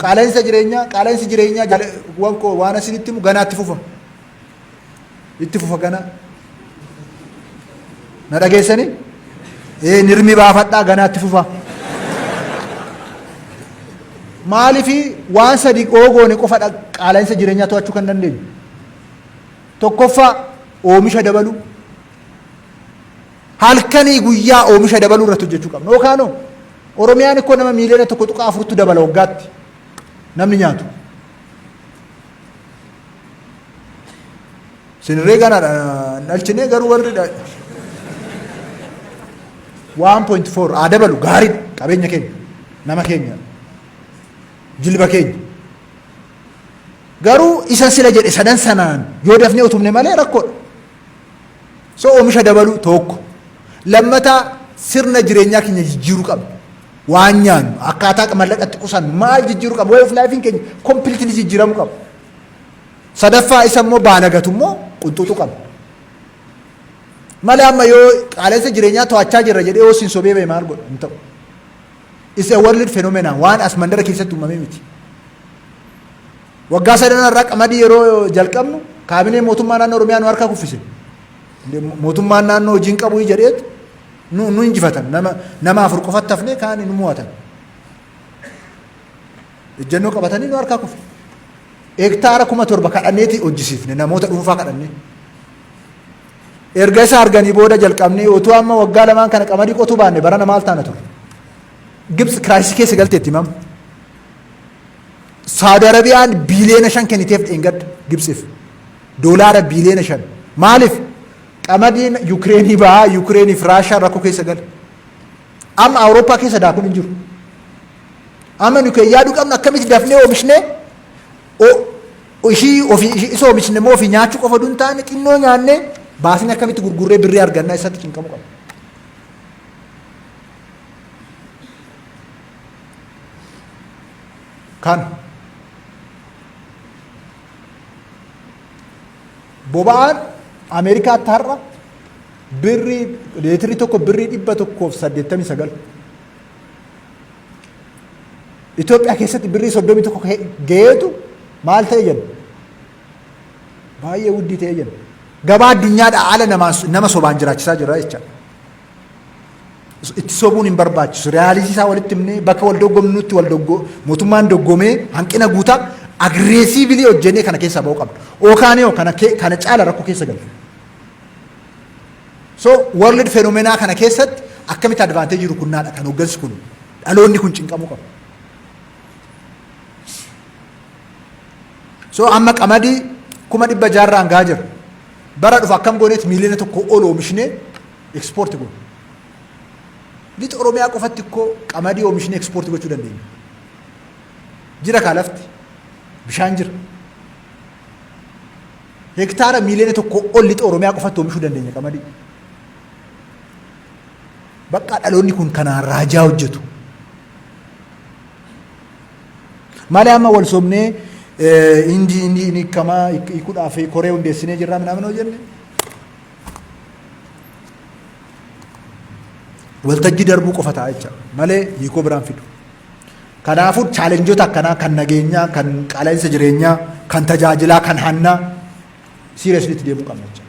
Qaala'insa jireenyaa, qaala'insi jireenyaa waan koo waan asinitti himu ganaatti fufa. Itti fufa ganaa. Na dhageessanii? Ee, nirmi baafadhaa, ganaatti fufa. Maaliifi waan sadi oogoone qofa qaala'insa jireenyaa to'achuu kan dandeenyu. Tokkoffaa, oomisha dabaluu. Halkanii guyyaa oomisha dabaluu irratti hojjechuu qabna. Yookaanoo Oromiyaan ikkoo nama miiliyoona 1.4tu dabala waggaatti namni nyaatu. Sinirree ganaadha dhalchinee, garuu warri 1.4 haa dabalu, gaariidha. Qabeenya keenya, nama keenya, jilba keenya. Garuu isa sila jedhe sadan sanaan yoo dafnee utubne malee rakkoodha. So oomisha dabaluu tokko. Lammataa, sirna jireenyaa keenya jijjiiruu qabna. Waan nyaannu, akkaataa mallaqatti qusannu, maal jijjiiruu qabna. Way of life keenya completely jijjiiramuu qaba. Sadaffaa, isa immoo baanagatu immoo qunxuuxuu qabna. Malee amma yoo qaala'insa jireenyaa to'achaa jirra jedhee yoo siin sobee ba'e maal godha? Hin ta'u. It's a world phenomenon, waan as mandara keessatti uumamee miti. Waggaa sadan irraa qamadii yeroo jalqabnu kaabinee mootummaa naannoo Oromiyaa nu harkaa kuffise. Mootummaan naannoo hojiin qabu jedheet nu injifatan. Nama afur qofatti hafnee kaan nu mo'atan. Ejjennoo qabatanii nu harkaa kufe. Hektaara 7,000 kadhanneeti hojjisiifne, namoota dhuunfaa kadhannee. Erga isa arganii booda jalqabnee, utuu amma waggaa lamaan kana qamadii qotuu baanne barana maal taana ture? Gibsi crisis keessa galteetti himama. Saudi Arabiyaan biiliyoona 5 kenniteef dheengadda Gibsiif. Doolaara biiliyoona 5. Maaliif? Qamadiin Yukireenii bahaa, Yukireeniif Raashaan rakkoo keessa gale. Amma Awurooppaa keessa daakuun hin jiru. Amma nu kan yaaduu qabnu akkamitti dafnee oomishnee ishii ofii isa oomishne immoo ofii nyaachuu qofa duun taane, xinnoo nyaannee baasnee akkamitti gurgurree birrii argannaa isatti cinqamuu qabna. Kan boba'aan Ameerikaatti har'a birrii leetirii tokko birrii 189. Itoophiyaa keessatti birrii 31 ga'eetu maal ta'e jenna? Baay'ee wuddii ta'e jenna. Gabaa addunyaadhaa ala nama sobaan jiraachisaa jira jechaadha. Itti sobuun hin barbaachisu. Reality isaa walitti himnee bakka wal dorgomnutti wal doggo mootummaan doggomee hanqina guutaa aggressively hojjennee kana keessaa ba'uu qabna. Ookaaniyoo kana caala rakkoo keessa galu. So world phenomena kana keessatti akkamitti advantage rukunnaadha kan hoggansi kun, dhaloonni kun cinqamuu qabu. So amma qamadii 600,000rraan gahaa jira. Bara dhufu akkam gooneet miiliyoona 1 ol oomishnee export goona? Lixa Oromiyaa qofatti ikkoo qamadii oomishnee export gochuu dandeenya. Jira kaa lafti. Bishaan jira. Hektaara miiliyoona 1 ol lixa Oromiyaa qofatti oomishuu dandeenya qamadii. Bakka dhaloonni kun kanaan raajaa hojjetu. Malee amma wal sobnee indii inni inni kamaa hiikuudhaaf koree hundeessinee jirra minaamin hojjenne. Waltajjii darbuu qofa ta'a jecha malee hiikoo biraan fidu. Kanaafuu challengeota akkanaa kan nageenyaa, kan qaala'insa jireenyaa, kan tajaajilaa, kan hannaa seriously itti deemuu qabna jecha.